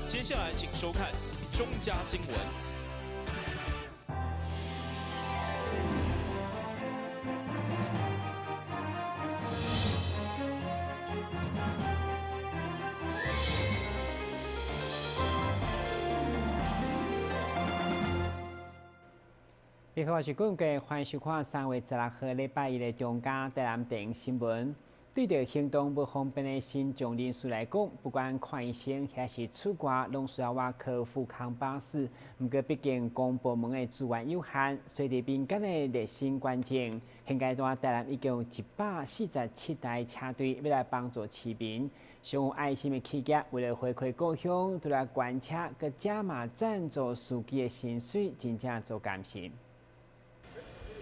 接下來請收看中嘉新聞。你好，我是冠國，歡迎收看3月16號禮拜一的中嘉台南電新聞。對著行動不方便的身障人士來講，不管看醫生抑是出外，攏需要倚靠富康巴士。毋過，畢竟公部門的資源有限，所以佇民間的熱心捐贈，現階段台南已經有147台車隊欲來幫助市民。上有愛心的企業為了回饋故鄉，除了捐車，閣加碼贊助司機的薪水，真正足甘心。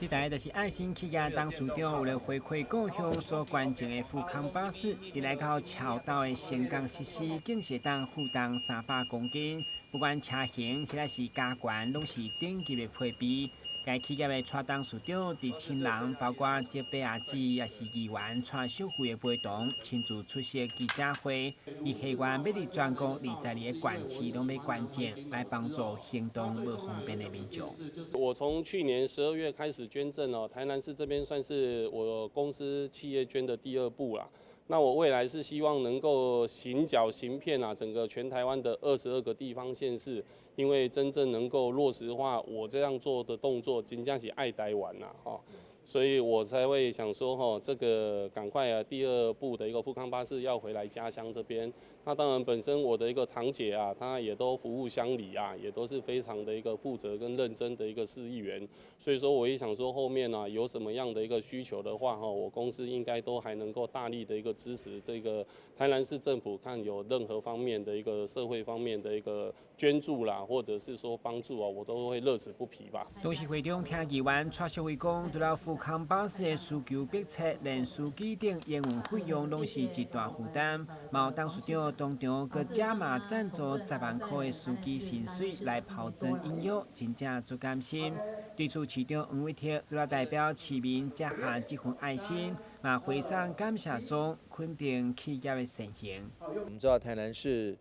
這台就是愛心企業董事長為了回饋故鄉所捐贈的富康巴士，佇來到橋頭的盛港設施，竟是會當負重300公斤，不管車型抑是加懸，攏是頂級的配備。該企業的蔡董事長佇親人，包括這伯阿姊，也是議員蔡淑惠的陪同，親自出席記者會。伊希望欲佇全國22個縣市攏欲捐贈，來幫助行動無方便的民眾。我從去年12月開始捐贈哦，台南市這邊算是我公司企業捐的第二步啦。那我未來是希望能夠行腳行遍啊，整個全台灣的22個地方縣市，因為真正能夠落實化我這樣做的動作，真正是愛台灣啦，吼，所以我才會想說，吼，這個趕快啊，第二步的一個富康巴士要回來家鄉這邊。那當然，本身我的一個堂姐啊，她也都服務鄉里啊，也都是非常的一個負責跟認真的一個市議員。所以說，我也想說，後面呢，有什麼樣的一個需求的話，哈，我公司應該都還能夠大力的一個支持這個台南市政府，看有任何方面的一個社會方面的一個捐助啦，或者是說幫助啊，我都會樂此不疲吧。董事會中聽議員蔡淑惠講，除了富康巴士的需求迫切，連司機等營運費用攏是一大負擔。嘛董事長當場閣加碼贊助10萬塊的司機薪水來拋磚引玉，真正足甘心。對此，市長黃偉哲除了代表市民接下這份愛心，嘛回送感謝狀，肯定企業的善行。我們知道台南市，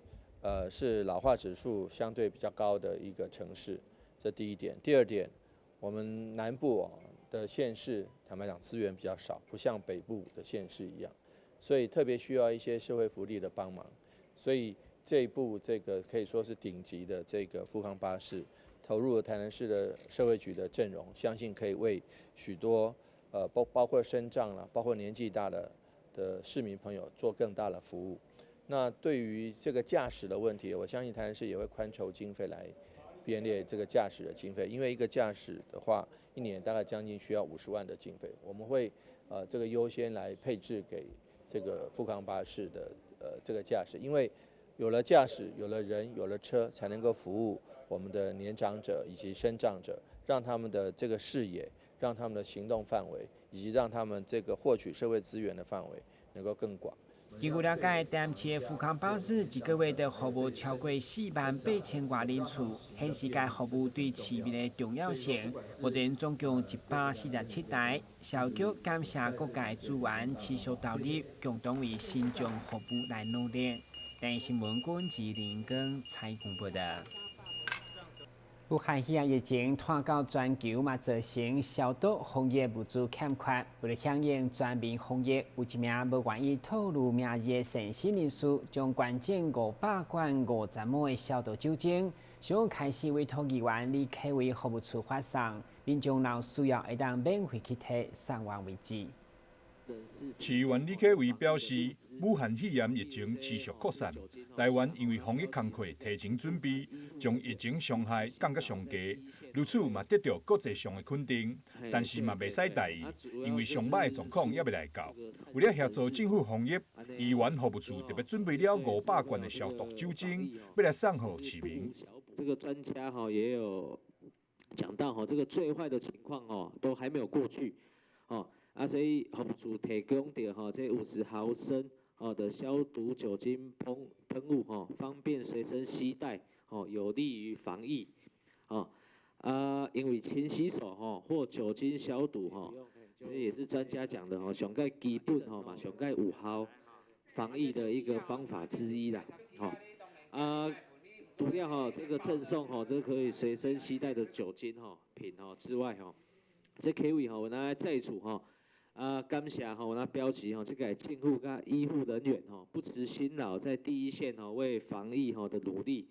是老化指數相對比較高的一個城市，這第一點。第二點，我們南部的縣市，坦白講資源比較少，不像北部的縣市一樣，所以特別需要一些社會福利的幫忙。所以這一部這個可以說是頂級的這個富康巴士，投入了台南市的社會局的陣容，相信可以為許多包括身障啦，包括年紀大的市民朋友做更大的服務。那對於這個駕駛的問題，我相信台南市也會寬籌經費來編列這個駕駛的經費，因為一個駕駛的話，一年大概將近需要50萬的經費，我們會這個優先來配置給這個富康巴士的這個駕駛，因為有了駕駛，有了人，有了車，才能夠服務我們的年長者以及身障者，讓他們的這個視野，讓他們的行動範圍，以及讓他們這個獲取社會資源的範圍能夠更廣。根據了解，台南市的富康巴士一個月著服務超過4萬8千外人次，顯示該服務對市民的重要性。目前總共147台，社會局感謝各界資源持續投入，共同為身障服務來努力。台視新聞郭志林跟蔡公報道。武漢肺炎疫情拖到全球嘛，造成消毒防疫物資欠缺。為了響應全民防疫，有一名無願意透露名字的善心人士，將捐贈500罐50毫的消毒酒精，上午開始委託議員李啟偉服務處發送，民眾若有需要會當免費去提，送完為止。市議員李啟偉表示，武漢肺炎疫情持續擴散，台灣因為防疫工課提前準備，將疫情傷害降到上低，如此嘛得到國際上的肯定。但是嘛袂使大意，因為上歹的狀況猶未來到。為了協助政府防疫，議員服務處特別準備了500罐的消毒酒精，欲來送予市民。這個專家哈也有講到哈，這個最壞的情況哦都還沒有過去，哦。啊，所以服務處提供著吼，這50毫升哦的消毒酒精噴霧吼，方便隨身攜帶，吼，有利於防疫，哦，啊，因為勤洗手吼或酒精消毒吼，這也是專家講的吼，上蓋基本吼嘛，上蓋有效防疫的一個方法之一啦，吼，啊，除了吼這個贈送吼，這個可以隨身攜帶的酒精吼瓶吼之外吼，這 K 位吼，阮來再次吼啊感謝吼，阮表示吼，這個政府佮醫護人員吼不辭辛勞在第一線吼為防疫吼的努力，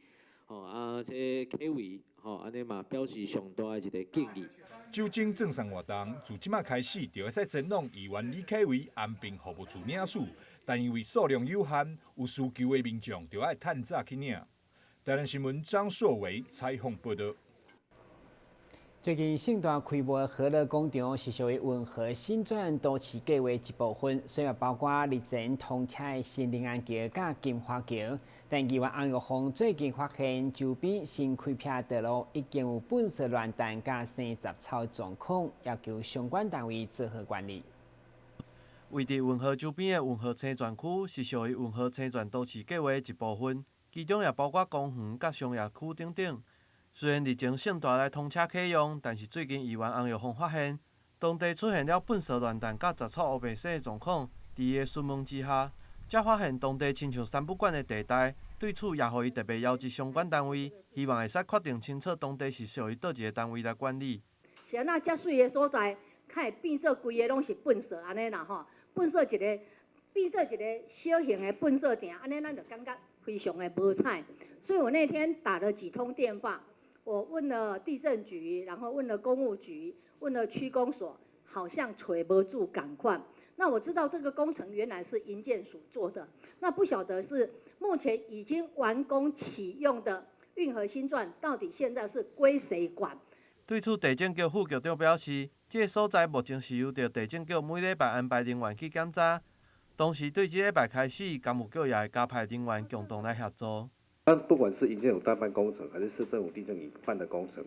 吼啊這 K 位吼按呢嘛表示上大的一个敬意。酒精贈送活動自這馬開始就會使前往議員李啟維安平服務處領取，但因為數量有限，有需求的民眾就愛趁早去領。台南新聞張碩維採訪報導。最近盛大開幕的河樂廣場是屬於運河新轉都市計畫一部分，雖然包括日前通車的新靈安橋佮金華橋，但議員翁玉鳳最近發現周邊新開闢道路已經有糞埽亂彈佮生雜草狀況，要求相關單位做好管理。位佇運河周邊的運河青鑽區是屬於運河青鑽都市計畫的一部分，其中也包括公園佮商業區等等。雖然日前盛大來通車啟用，但是最近議員翁玉鳳發現，當地出現了糞埽亂彈佮雜草烏白生的狀況。佇伊的詢問之下，才發現當地親像三不管的地帶，對此也予伊特別邀集相關單位，希望會使確定清楚當地是屬於佗一个單位來管理。是按怎遮媠的所在，較會變做規个攏是糞埽按呢啦吼，糞埽一个變做一個小型的糞埽埕，按呢咱就感覺非常的無彩。所以我那天打了幾通電話。我問了地政局，然後問了工務局，問了區公所，好像揣無著仝款。那我知道這個工程原來是營建署做的，那不曉得是目前已經完工啟用的運河新鑽，到底現在是歸誰管？對此，地政局副局長表示，這個所在目前是由著地政局每禮拜安排人員去檢查，同時對這禮拜開始，工務局也會加派人員共同來協助。那不管是營建署代辦工程，還是市政府地政局辦的工程，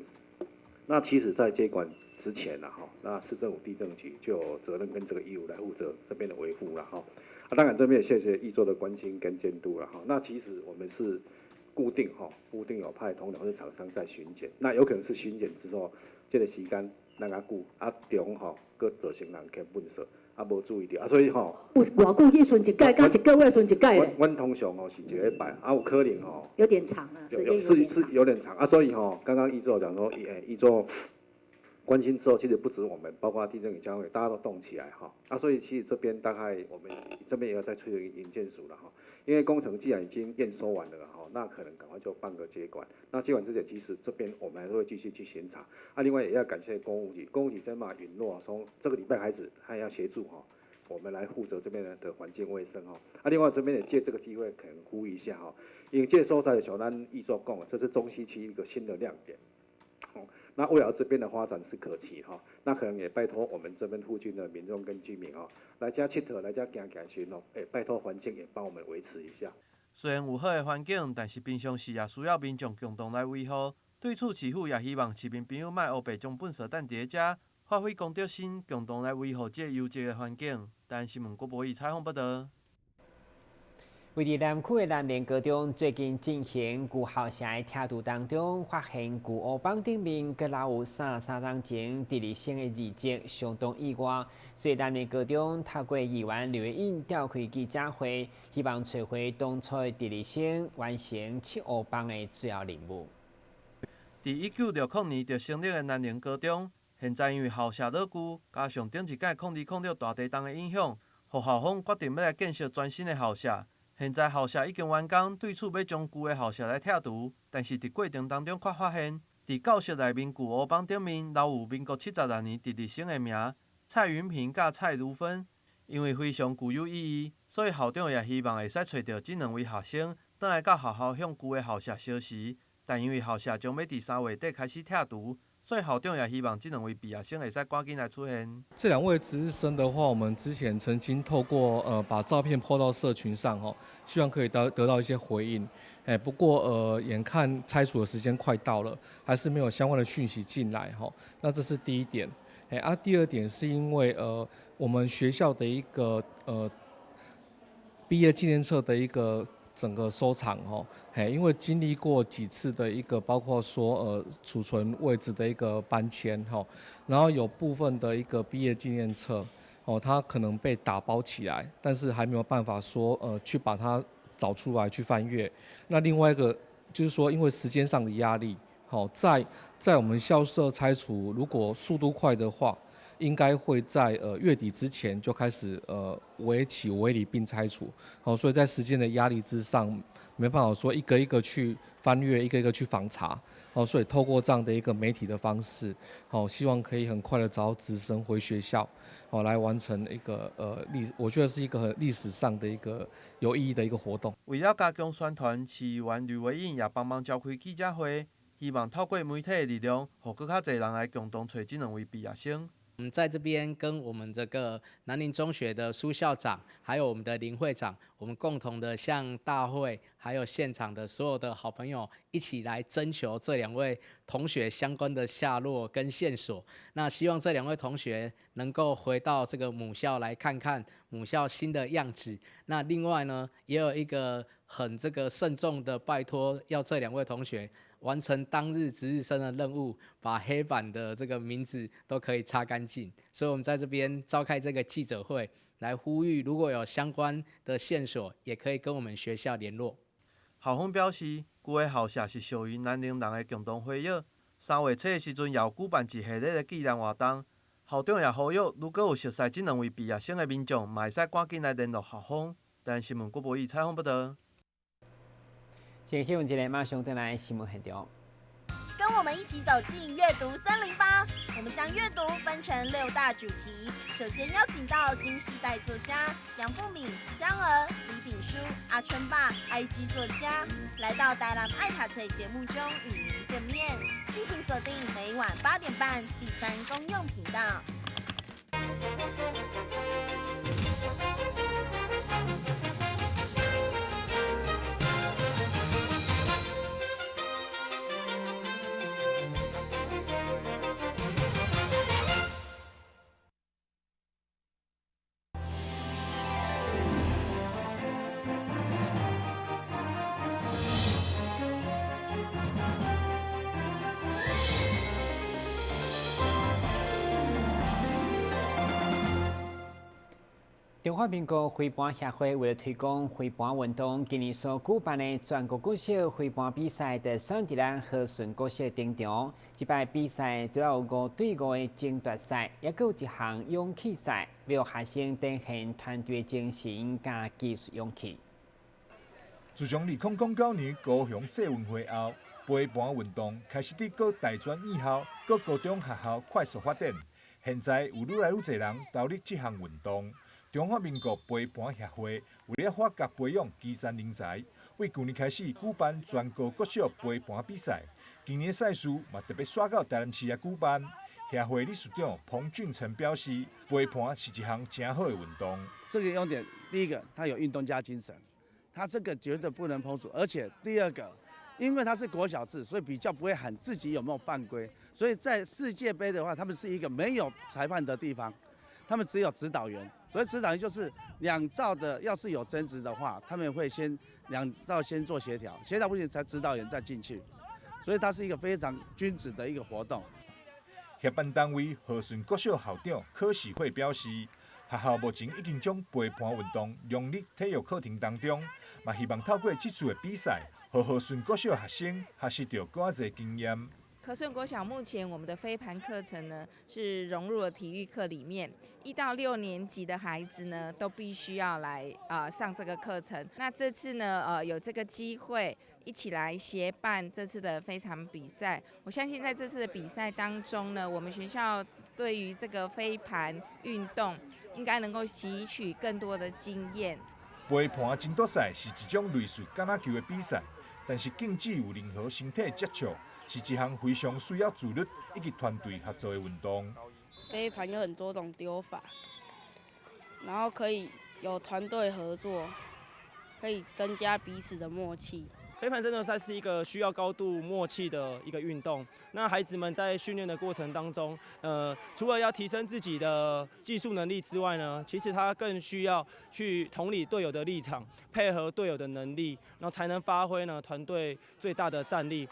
那其實在接管之前呢，哈，那市政府地政局就有責任跟這個義務來負責這邊的維護了，哈。啊，當然這邊也謝謝議座的關心跟監督了，哈。那其實我們是固定哈，固定有派同仁或者廠商在巡檢，那有可能是巡檢之後，這個時間那較久，啊中吼，閣造成人去糞埽。啊，無注意著啊，所以吼，有偌久去巡一擺，佮一個月巡一擺。阮通常吼是一個禮拜，啊有可能吼。有點長啊，時間有點長。是有點長啊，所以吼，剛剛議座講說，議座關心之後，其實不止我們，包括地政局、交會，大家都動起來哈。啊，所以其實這邊大概我們這邊也要再催營建署了哈，因為工程既然已經驗收完了哈，那可能趕快就辦個接管。那接管之前，其實這邊我們還是會繼續去巡查。啊，另外也要感謝工務局，工務局這嘛允諾從這個禮拜開始，他要協助哈，我們來負責這邊的環境衛生哈。啊，另外這邊也借這個機會，可能呼籲一下哈，因為這所在像咱議座講，這是中西區一個新的亮點。那未來這邊的發展是可期哈，那可能也拜託我們這邊附近的民眾跟居民哦，來遮𨑨迌，來遮行行時哦，拜託環境也幫我們維持一下。雖然有好的環境，但是平常時也需要民眾共同來維護。對此，市府也希望市民朋友莫烏白將糞埽擲佇遮，發揮公德心，共同來維護這個優質的環境。台新聞郭博義採訪報導。位佇南區的南寧高中最近進行舊校舍的拆除當中，發現舊烏板頂面閣留有三冬前值日生的字跡，相當意外。所以南寧高中透過議員劉穎召開記者會，希望揣回當初的值日生完成拭烏板的最後任務。佇1960年就成立的南寧高中，現在因為校舍老舊，加上頂一屆2006大地動的影響，予校方決定欲來建設全新的校舍。現在校舍已經完工，對此欲將舊的校舍來拆除，但是佇過程當中卻發現，佇教室內面舊烏板頂面留有民國76年值日生的名蔡雲平佮蔡如芬，因為非常具有意義，所以校長也希望會使揣著這兩位學生轉來到學校向舊的校舍相辭。但因為校舍將欲佇3月底開始拆除，所以校長也希望這兩位畢業生會使趕緊來出現。這兩位值日生的話，我們之前曾經透過把照片 PO 到社群上，吼，希望可以得到一些回應。不過眼看拆除的時間快到了，還是沒有相關的訊息進來，吼。那這是第一點。啊，第二點是因為我們學校的一個畢業紀念冊的一個整個收藏吼，因為經歷過幾次的一個包括說儲存位置的一個搬遷吼，然後有部分的一個畢業紀念冊哦，它可能被打包起來，但是還沒有辦法說去把它找出來去翻閱。那另外一個就是說因為時間上的壓力，好，在我們校舍拆除，如果速度快的話，應該會在月底之前就開始圍起圍籬並拆除。好，所以在時間的壓力之上，沒辦法說一個一個去翻閱，一個一個去訪查。好，所以透過這樣的一個媒體的方式，好，希望可以很快的找到直升回學校，好，來完成一個歷，我覺得是一個歷史上的一個有意義的一個活動。為了加強宣傳，市議員呂維穎也幫忙召開記者會，希望透過媒體的力量，予閣較濟人來共同揣這兩位畢業生。我們在這邊跟我們這個南寧中學的蘇校長，還有我們的林會長，我們共同的向大會還有現場的所有的好朋友一起來徵求這兩位同學相關的下落跟線索。那希望這兩位同學能夠回到這個母校來看看母校新的樣子。那另外呢，也有一個很這個慎重的拜託，要這兩位同學完成當日值日生的任務，把黑板的這個名字都可以擦乾淨。所以，我們在這邊召開這個記者會，來呼籲，如果有相關的線索，也可以跟我們學校聯絡。校方表示，舊的校舍是屬於南寧人的共同回憶。3月初的時陣，也有舉辦一系列的紀念活動。校長也呼籲，如果有熟似這兩位畢業生的民眾，嘛會使趕緊來聯絡校方。台新聞郭博義採訪報導。這個新聞一個，馬上轉來新聞現場。跟我們一起走進閱讀308，我們將閱讀分成6大主題。首先邀請到新時代作家楊富敏、江娥、李炳書、阿春爸、IG 作家，來到台南愛讀冊節目中與您見面。敬請鎖定每晚8點半第三公用頻道。中華民國飛盤協會為了推廣飛盤運動，今年所舉辦的全國國小飛盤比賽，就選佇咱和順國小登場。這擺比賽除了有5對5的爭奪賽，也閣有一項勇氣賽，為學生展現團隊精神佮技術勇氣。自從2009年高雄世運會後，飛盤運動開始佇各大專院校、各高中學校快速發展。現在有愈來愈濟人投入這項運動。中華民國飛盤協會為了發掘培養基層人才，為舊年開始舉辦全國國小飛盤比賽。今年賽事嘛特別煞到台南市來舉辦。協會理事長彭俊成表示，飛盤是一項誠好的運動。這個優點，第一個，它有運動家精神，它這個絕對不能碰觸。而且第二個，因為它是國小制，所以比較不會喊自己有沒有犯規。所以在世界盃的話，他們是一個沒有裁判的地方。他們只有指導員，所以指導員就是兩造的，要是有爭執的話，他們會先兩造先做協調，協調不行才指導員再進去，所以它是一個非常君子的一個活動。協辦單位和順國小校長柯喜惠表示，學校目前已經將飛盤運動融入體育課程當中，嘛希望透過這次的比賽，予和順國小學生學習到更濟經驗。和順國小目前我們的飛盤課程呢，是融入了體育課裡面，1到6年級的孩子呢，都必須要來上這個課程。那這次呢，有這個機會一起來協辦這次的飛盤比賽。我相信在這次的比賽當中呢，我們學校對於這個飛盤運動應該能夠吸取更多的經驗。飛盤爭奪賽是一種類似橄欖球的比賽，但是禁止有任何身體接觸。是一項非常需要自律以及團隊合作的運動。飛盤有很多種丟法，然後可以有團隊合作，可以增加彼此的默契。飛盤爭奪賽是一個需要高度默契的一個運動。那孩子們在訓練的過程當中，除了要提升自己的技術能力之外呢，其實他更需要去同理隊友的立場，配合隊友的能力，然後才能發揮呢團隊最大的戰力。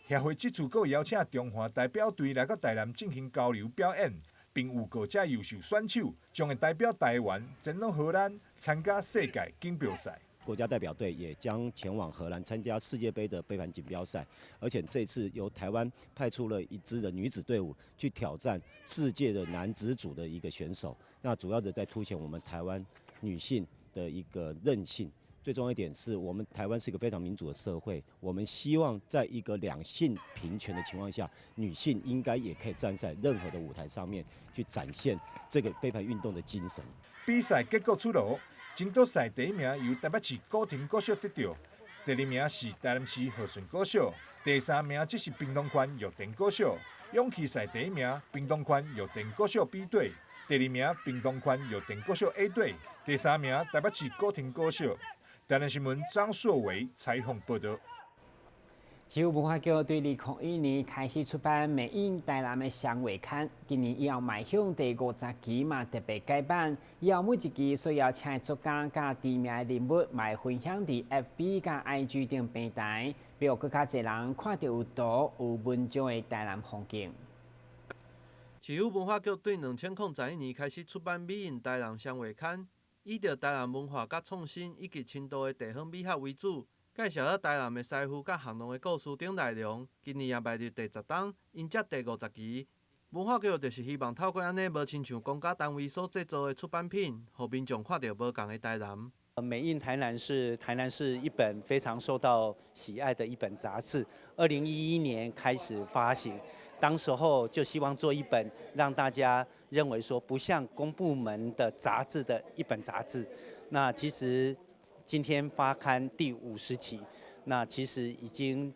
協會這次閣邀請中華代表隊來到台南進行交流表演，並預告這優秀選手將會代表台灣前往荷蘭參加世界錦標賽。國家代表隊也將前往荷蘭參加世界盃的飛盤錦標賽，而且這次由台灣派出了一支的女子隊伍去挑戰世界的男子組的一個選手。那主要的在凸顯我們台灣女性的一個韌性。最重要一點是我們台灣是一個非常民主的社會，我們希望在一個兩性平權的情況下，女性應該也可以站在任何的舞台上面去展現這個飛盤運動的精神。比賽結果出爐，爭奪賽第一名由台北市古亭國小得著，第二名是台南市和順國小，第三名則是屏東縣玉田國小。勇氣賽第一名屏東縣玉田國小 B 隊，第二名屏東縣玉田國小 A 隊，第三名台北市古亭國小。台南新聞張碩維採訪報道。市府文化局對2001年開始出版《美印台南的雙月刊》，今年以後邁向第50期嘛，特別改版。以後每一期所邀請的作家佮知名的人物，嘛會分享佇 FB 佮 IG 等平台，欲予閣較濟人看著有圖有文章的台南風景。市府文化局對2011年開始出版《美印台南雙月刊》，以著台南文化佮創新以及深度的地方美學為主，介紹了台南的師傅佮巷弄的故事等內容。今年也邁入第10冬，迎接第50期。文化局就是希望透過按呢無親像公家單位所製作的出版品，予民眾看著無仝的台南。美印台南是台南市一本非常受到喜愛的一本雜誌，2011年開始發行，當時候就希望做一本讓大家認為說不像公部門的雜誌的一本雜誌。那其實今天發刊第50期，那其實已經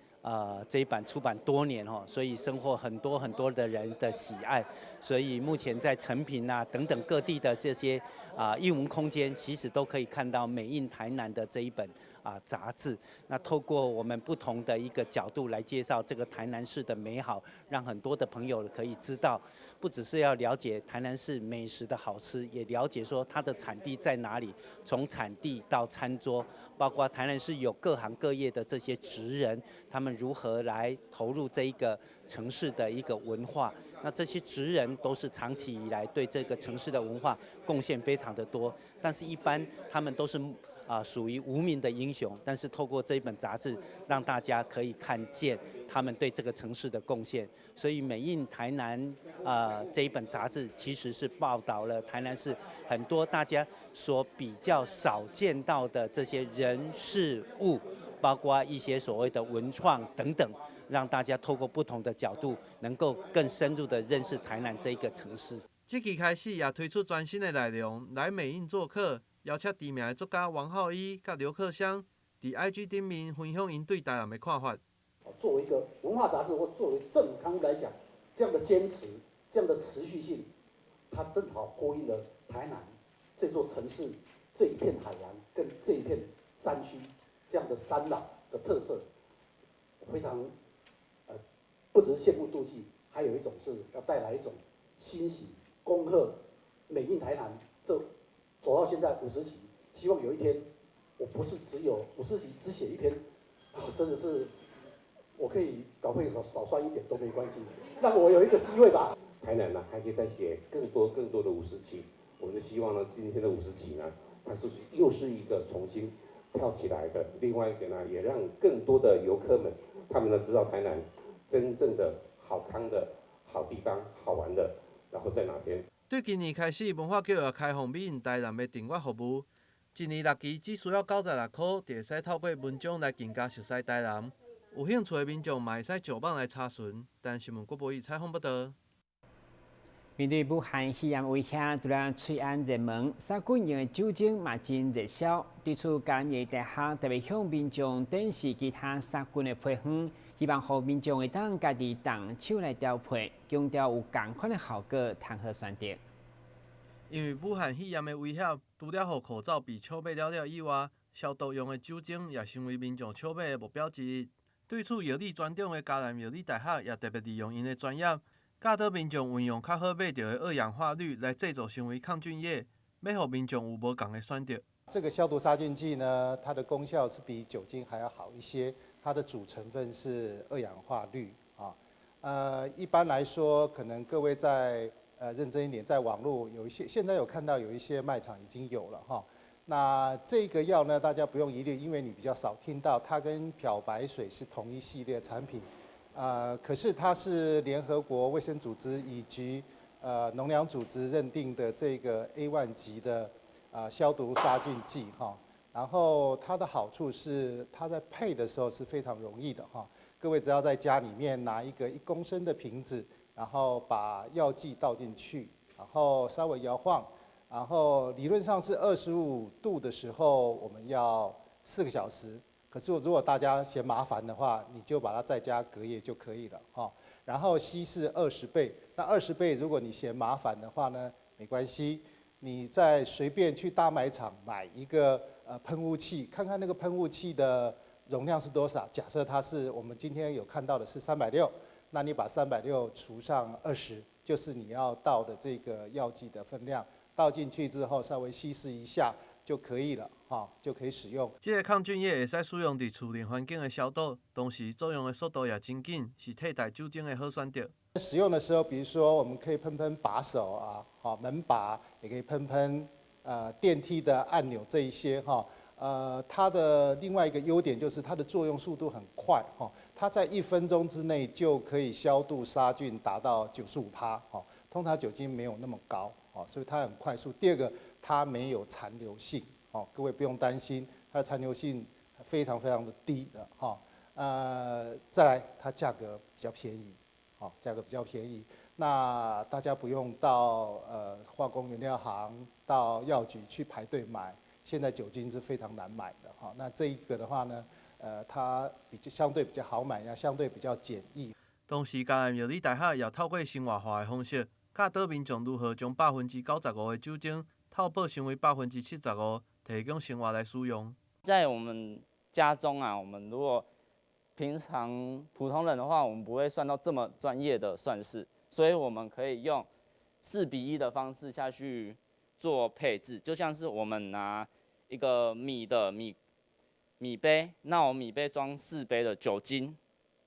這一版出版多年哦，所以深獲很多很多的人的喜愛，所以目前在誠品啊等等各地的這些啊藝文空間，其實都可以看到美印台南的這一本啊雜誌。那透過我們不同的一個角度來介紹這個台南市的美好，讓很多的朋友可以知道，不只是要了解台南市美食的好吃，也了解說它的產地在哪裡，從產地到餐桌，包括台南市有各行各業的這些職人，他們如何來投入這一個城市的一個文化。那這些職人都是長期以來對這個城市的文化貢獻非常的多，但是一般他們都是啊屬於無名的英雄，但是透過這一本雜誌，讓大家可以看見他們對這個城市的貢獻。所以美印台南啊這一本雜誌其實是報道了台南市很多大家所比較少見到的這些人事物，包括一些所謂的文創等等，讓大家透過不同的角度，能夠更深入的認識台南這一個城市。這期開始也推出全新的內容，來美印做客，邀請知名的作家王浩一佮劉克襄，佇 IG 頂面分享𪜶對台南的看法。作為一個文化雜誌或作為政府刊物來講，這樣的堅持，這樣的持續性，它正好呼應了台南這座城市這一片海洋跟這一片山區這樣的山老的特色，非常不只是羨慕妒忌，還有一種是要帶來一種欣喜，恭賀美印台南這走到現在50期，希望有一天我不是只有50期只寫一篇，啊，真的是我可以稿費少少算一點都沒關係，讓我有一個機會吧。台南呢還可以再寫更多更多的五十期，我們希望呢今天的五十期呢，它是又是一個重新跳起來的。另外一個呢，也讓更多的遊客們，他們呢知道台南真正的好康的好地方、好玩的，然後在哪邊。對今年開始，文化局也開放美印台南的訂閱服務，一年六期只需要96箍，就會使透過文章來更加熟悉台南。有興趣的民眾嘛會使上網來查詢。台新聞郭博宇採訪報導。面對武漢肺炎威脅，除了喙罨熱門，殺菌用的酒精嘛真熱銷。對此，嘉義大學特別向民眾展示其他殺菌的配方，希望予民眾會當家己動手來調配，強調有仝款的效果，通好選擇。因為武漢肺炎的威脅，除了予口罩被搶買了了以外，消毒用的酒精也成為民眾搶買的目標之一。對此，藥理專長的嘉南藥理大學也特別利用𪜶的專業，教導民眾運用較好買著的二氧化氯來製造成為抗菌液，欲予民眾有無仝的選擇。這個消毒殺菌劑呢，它的功效是比酒精還要好一些，它的主成分是二氧化氯啊。一般來說，可能各位在認真一點，在網絡有一些，現在有看到有一些賣場已經有了哈。那這個藥呢，大家不用疑慮，因為你比較少聽到，它跟漂白水是同一系列產品。可是它是聯合國衛生組織以及農糧組織認定的這個 A1 級的消毒殺菌劑哈。然後它的好處是，它在配的時候是非常容易的哈。各位只要在家裡面拿一個1公升的瓶子，然後把藥劑倒進去，然後稍微搖晃，然後理論上是25度的時候，我們要4個小時。可是如果大家嫌麻煩的話，你就把它在家隔夜就可以了哈。然後稀釋二十倍，那二十倍如果你嫌麻煩的話呢，沒關係，你再隨便去大賣場買一個噴霧器，看看那個噴霧器的容量是多少。假設它是我們今天有看到的是三百六，那你把三百六除上二十，就是你要倒的這個藥劑的分量。倒進去之後，稍微稀釋一下就可以了，哈，就可以使用。這个抗菌液會使使用佇厝內環境的消毒，同時作用的速度也真緊，是替代酒精的好選擇。使用的時候，比如說我們可以噴噴把手啊，好門把，也可以噴噴電梯的按鈕這一些哈。它的另外一個優點就是它的作用速度很快哈，它在1分鐘之內就可以消毒殺菌達到95%哈。通常酒精沒有那麼高。哦，所以它很快速。第二個，它沒有殘留性，哦，各位不用擔心，它的殘留性非常非常的低的，哈。再來，它價格比較便宜，哦，價格比較便宜。那大家不用到化工原料行、到藥局去排隊買，現在酒精是非常難買的，哈。那這一個的話呢，它比較相對比較好買，也相對比較簡易。同時，嘉南藥理大學也透過生活化的方式，教導民眾如何將95%的酒精透泡成為75%，提供生活來使用。在我們家中啊，我們如果平常普通人的話，我們不會算到這麼專業的算式，所以我們可以用4比1的方式下去做配置，就像是我們拿一個米的米杯，那我米杯裝4杯的酒精，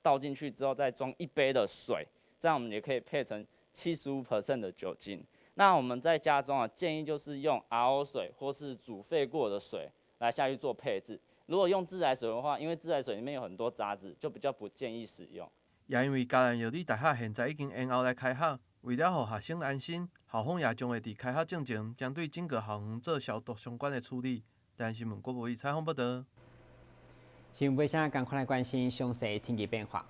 倒進去之後再裝1杯的水，這樣我們也可以配成75% 的酒精。那我們在家中啊，建議就是用 RO 水或是煮沸過的水來下去做配置。如果用自來水的話，因為自來水裡面有很多雜質，就比較不建議使用。也因為嘉南藥理大學現在已經延後來開學，為了予學生安心，校方也將會佇開學進前，針對整個校園做消毒相關的處理。台南新聞郭博宇採訪報導。新聞聲，趕快來關心詳細天氣變化。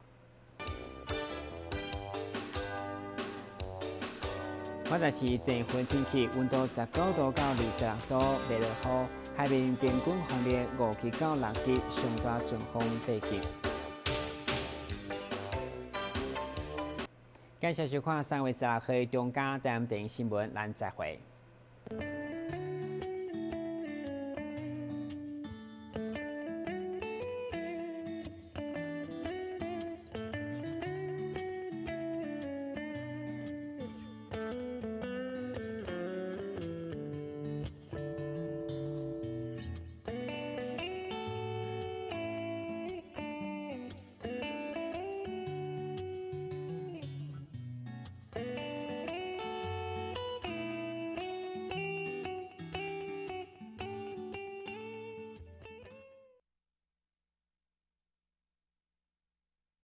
現在是晴雲天氣，溫度19度到26度，袂落雨。海面平均風力5級到6級，上大陣風8級。感謝收看3月16號中間台南電視新聞，咱再會。